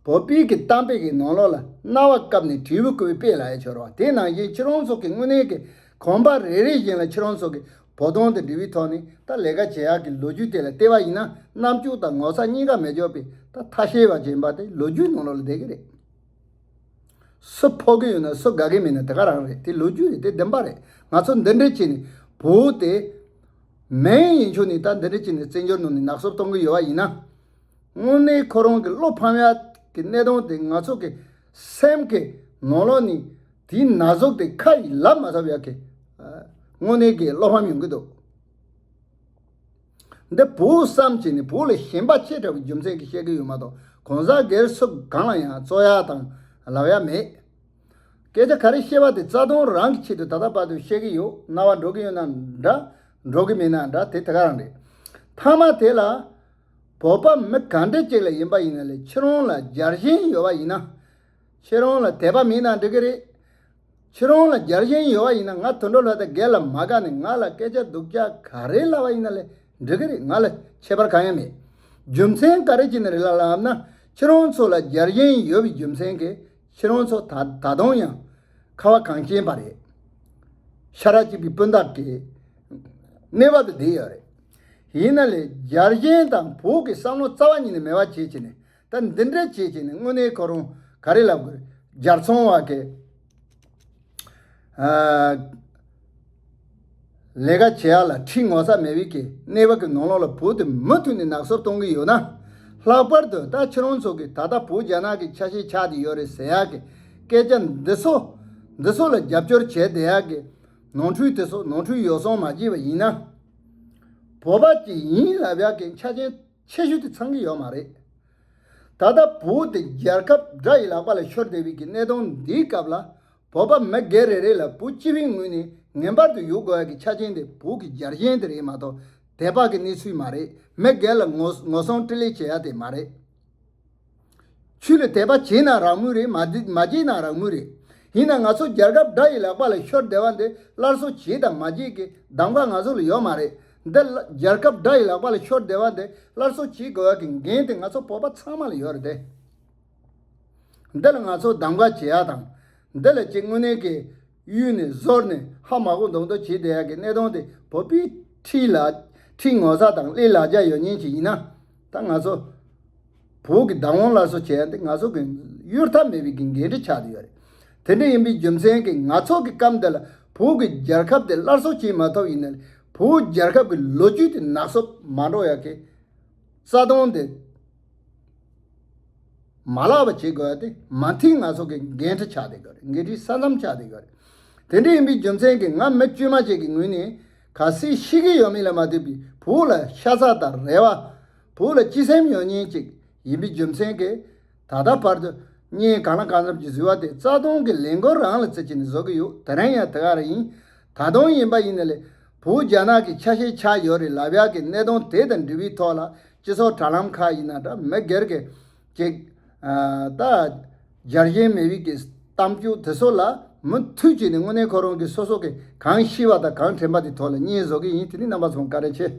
བོད་པའི་གི་གཏམ་དཔེ་གི་ནང་ལོགས་ལ་རྣ་བ་བཀབ་ནས་དྲིལ་བུ་བརྐོས་པའི་དཔེ་ལ་ཡ་ཆོར་བ་དེ་ནང་བཞིན་ཁྱེད་རང་ཚོ་གི་དངོས་གནས་ཀྱི་གོམ་པ་རེ་རེ་བཞིན་ལ་ཁྱེད་རང་ཚོ་གི་བོད་དོན་དང་འབྲེལ་བའི་ཐོག་ནས་ད་ལས་ཀ་བྱེད་ཡག་གི་ལོ་རྒྱུས་དེ་ལ་བལྟས་པ་ཡིན་ན་རྣམ་དཔྱོད་དང་ངོ་ཚ་གཉིས་ཀ་མེད་འཇོག་པའི་ད་ཐ་ཤལ་བ་བྱེད་པ་དེ་ལོ་རྒྱུས་ནང་ལོགས་ལ་བསྡད་ཀྱི་རེད། སུ་ཕོག་གི་ཡོད་ན་སུ་དགའ་གི་མེད་ན་དེ་ག་རང་རེད། དེ་ལོ་རྒྱུས་རེད། དེ་བདེན་པ་རེད། ང་ཚོ་འདི་འདྲ་བྱས་ནས་བོད་དེ་མིང་ཡིན་ཆོག་ནས་ད་འདི་འདྲ་བྱས་ནས་བཙན་བྱོལ་ནང་ནས་ནག་སུབ་གཏོང་གི་ཡོད་པ་ཡིན་ན། དངོས་གནས་ཁོ་རང་གི་བློ་ཕམ་ཡག་གི་གནད་དོན་དེ་ང་ཚོ་གི་སེམས་ཀྱི་ནང་ལོགས་ནས་དེའི་ན་ཟུག་དེ་ཁ་ཡིས་ལབ་མ་ཐུབ་ཡག་གི་དངོས་གནས་ཀྱི་བློ་ཕམ་ཡོང་གི་འདུག་འདི་བོད་བསམ་བྱས་ནས་བོད་ལ་ཞེན་པ་ཆེ་དྲགས་པའི་རྒྱུ་མཚན་གྱིས་བཤད་ཀྱི་ཡོད་མ་གཏོགས་གང་ཟག་སྒེར་སུ་གང་ལ་ཡང་རྩོད་ཡ་དང་ལབ་ཡ་མེད། སྐད་ཆ་ག་རེ་བཤད་པ་དེ་རྩ་དོན་རང་གི་ཆེད་དུ་ད་ལྟ་བར་དུ་བཤད་ཀྱི་ཡོད། རྣ་བ་འགྲོ་གི་ཡོད་ན་འདྲ། འགྲོ་གི་མེད་ན་འདྲ། དེ་དེ་ག་རང་རེད། མཐའ་མ་དེ་ལ་བོད་པ་མི་ག་འདྲ་ཅིག་ལ་ཡིན་པ་ཡིན་ན་ལས་ཁྱེད་རང་ལ་རྒྱལ་ཞེན་ཡོད་པ་ཡིན་ན། ཁྱེད་རང་ལ་དད་པ་མེད་ན་འགྲིག་གི་རེད། ཁྱེད་རང་ལ་རྒྱལ་ཞེན་ཡོད་པ་ཡིན་ན་ང་དོན་གྲུབ་ལྷ་དང་སྒེར་ལ་མ་དགའ་ནས་ང་ལ་སྐད་ཆ་སྡུག་ཅག་ག་རེ་ལབ་པ་ཡིན་ན་ལས་འགྲིག་གི་རེད། ང་ལ་ཁྱད་པར་གང་ཡང་མེད། རྒྱུ་མཚན་ག་རེ་བྱས་ནས་རེད་ལ་ལབ་ན་ ཁྱེད་རང་ཚོ་ལ་རྒྱལ་ཞེན་ཡོད་པའི་རྒྱུ་མཚན་གྱིས་ཁྱེད་རང་ཚོ་ད་ད་དུང་ཡང་ཁ་བ་གངས་ཅན་པ་རེད། ཤ་ར་གཅིག་པའི་སྤུན་ཟླ་གི་གནས་བབ་དེ་བསྡད་ཡོད་རེད། ཡིན་ན་ལས་རྒྱལ་ཞེན་དང་བོད་ཀྱི་བསམ་བློ་རྩ་བ་ཉིད་ནས་མེད་པ་བྱེད་བྱས་ནས། ད་འདི་འདྲ་བྱེད་བྱས་ནས་དངོས་གནས་ཁོ་རང་ག་རེ་ལབ་དགོས་རེད། རྒྱལ་ཚོང་བ་གི་ཨ། ལས་ཀ་བྱེད་ཡག་ལ་ཁྲིད་ངོ་ཚ་མེད་པའི་གི་གནས་བབ་ཀྱི་ནང་ལོགས་ལ་བོད་དེ་མུ་མཐུད་ནས་ནག་སོར་གཏོང་གི་ཡོད་ན། ལྷག་པར་དུ་ད་ཁྱེད་རང་ཚོ་གི་ད་ལྟ་བོད་རྒྱ་ནག་གི་ཆ་ཤས་ཆགས་བསྡད་ཡོད་རེད་ཟེར་ཡག་གི་སྐད་ཆ་འདི་ཚོ། འདི་ཚོ་ལ་རྒྱབ་སྐྱོར་བྱས་བསྡད་ཡག་གི་ནོར་འཁྲུལ་དེ་ཚོ་ནོར་འཁྲུལ་ཡོ་བསྲང་མ་བྱས་པ་ཡིན་ན། བོད་པ་ཅིག་ཡིན་ལབ་ཡག་གི་ཆ་རྐྱེན་ཆེ་ཤོས་དེ་ཚང་གི་ཡོད་མ་རེད། ད་ལྟ་བོད་དེ་རྒྱལ་ཁབ་དགྲ་ཡི་ལག་པ་ལ་ཤོར་བསྡད་པའི་གི་གནས་སྟངས་འདིའི་སྐབས་ལ། བོད་པ་མི་སྒེར་རེ་རེ་ལ་བོད་སྤྱི་པའི་ངོས་ནས་ངེས་པར་དུ་ཡོད་དགོས་ཡག་གི་ཆ་རྐྱེན་དེ་བོད་ཀྱི་རྒྱལ་ཞེན་དེ་རེད་མ་གཏོགས། དད་པ་གི་གནས་ཚུལ་མ་རེད། མི་སྒེར་ལ་ངོ་ངོ་སྲུང་སྤྲེལ་ལད་བྱེད་ཡག་དེ་མ་རེད། ཆོས་ལ་དད་པ་བྱས་ན་རང་མོས་རེད། མ་བྱེད་མ་བྱས་ན་རང་མོས་རེད། ཡིན་ན་ང་ཚོ་རྒྱལ་ཁབ་དགྲ་ཡི་ལག་པ་ལ་ཤོར་བསྡད་པ་འདི་སླར་གསོ་བྱེད་དང་མ་བྱེད་ཀྱི་གདམ་ག་ང་ཚོ་ལ་ཡོད་མ་རེད། འདི་ལ་རྒྱལ་ཁབ་དགྲ་ཡི་ལག་པ་ལ་ཤོར་བསྡད་པ་འདི་སླར་གསོ་བྱེད་དགོས་ཡག་གི་འགན་དེ་ང་ཚོ་བོད་པ་ཚང་མ་ལ་ཡོད་རེད་དེ། འདི་ལ་ང་ཚོ་གདམ་ག་བྱེད་ཡག་དང་། འདི་ལ་ཅིག་དངོས་གནས་ཀྱི་གཡུལ་ནས་ཟོར་ནས་ཧ་མ་གོ་མདོག་མདོག་བྱེད་བསྡད་ཡག་གི་གནས་སྟངས་དེ་བོད་པའི་ཁྲིད་ལ་ཁྲིད་ངོ་ཚ་དང་ཀླད་ལ་རྒྱ་ཡོད་མཁན་ཅིག་ཡིན་ན། ད་ང་ཚོ་བོད་ཀྱི་བདག་དབང་སླར་གསོ་བྱེད་ཡག་དེ་ང་ཚོ་གི་གཡོལ་ཐབས་མེད་པའི་གི་འགན་འཁྲི་ཆགས་བསྡད་ཡོད་རེད། དེ་འདྲ་ཡིན་པའི་རྒྱུ་མཚན་གྱིས་ང་ཚོ་གི་སྐབས་འདི་ལ་བོད་ཀྱི་རྒྱལ་ཁབ་དེ་སླར་གསོ་བྱེད་མ་ཐུབ་ཡིན་ན། བོད་རྒྱལ་ཁབ་ཀྱི་ལོ་རྒྱུས་དེ་ནག་སོབ་མ་འགྲོ་ཡག་གི་རྩ་དོན་དེ་མ་བརླག་པ་བྱེད་དགོས་ཡག་དེ་མུ་མཐུད་ང་ཚོ་གི་འགན་འཁྲི་ཆགས་བསྡད་ཡོད་རེད། འགན་འཁྲི་ས་མཚམས་ཆགས་བསྡད་ཡོད་རེད། དེ་འདྲ་ཡིན་པའི་རྒྱུ་མཚན་གྱིས་ང་མི་དཀྱུས་མ་ཅིག་གི་ངོས་ནས་གལ་སྲིད་ཤི་གི་ཡོད་མིན་ལ་མ་ལྟོས་པའི་བོད་ལ་ཤ་ཚ་དང་རེ་བ། བོད་ལ་སྤྱི་སེམས་ཡོད་མཁན་ཅིག་ཡིན་པའི་རྒྱུ་མཚན་གྱིས། ད་ལྟ་བར་དུ་བརྙན་གང་ལ་གང་འཚམ་གྱི་བཟོས་པ་དེ་རྩ་དོན་གྱི་ལས་འགུལ་རང་ལ་བརྩི་བྱས་ནས་བཟོ་གི་ཡོད། དེ་རིང་ཡང་དེ་ག་རང་ཡིན། ད་དུང་ཡིན་པ་ཡིན་ན་ལས། བོད་རྒྱ་ནག་གི་ཆ་ཤས་ཆགས་ཡོད་རེད་ལབ་ཡག་གི་གནད་དོན་དེ་དང་འབྲེལ་བའི་ཐོག་ལ་སྤྱི་ཚོགས་དྲ་ལམ་ཁག་ཡིན་ན་འདྲ། མི་སྒེར་གྱི་ཅིག་ཨ། ད་རྒྱལ་ཞེན་མེད་པའི་གི་གཏམ་རྒྱུད་དེ་ཚོ་ལ་མུ་མཐུད་བྱས་ནས་དངོས་གནས་ཁོ་རང་གི་སོ་སོ་གི་གང་ཤེས་པ་དང་གང་དྲན་པ་དེ་ཐོག་ལ་བརྙན་བཟོ་གི་ཡིན། དེ་ནི་རྣམ་པ་ཚོ་བཀའ་དྲིན་ཆེ།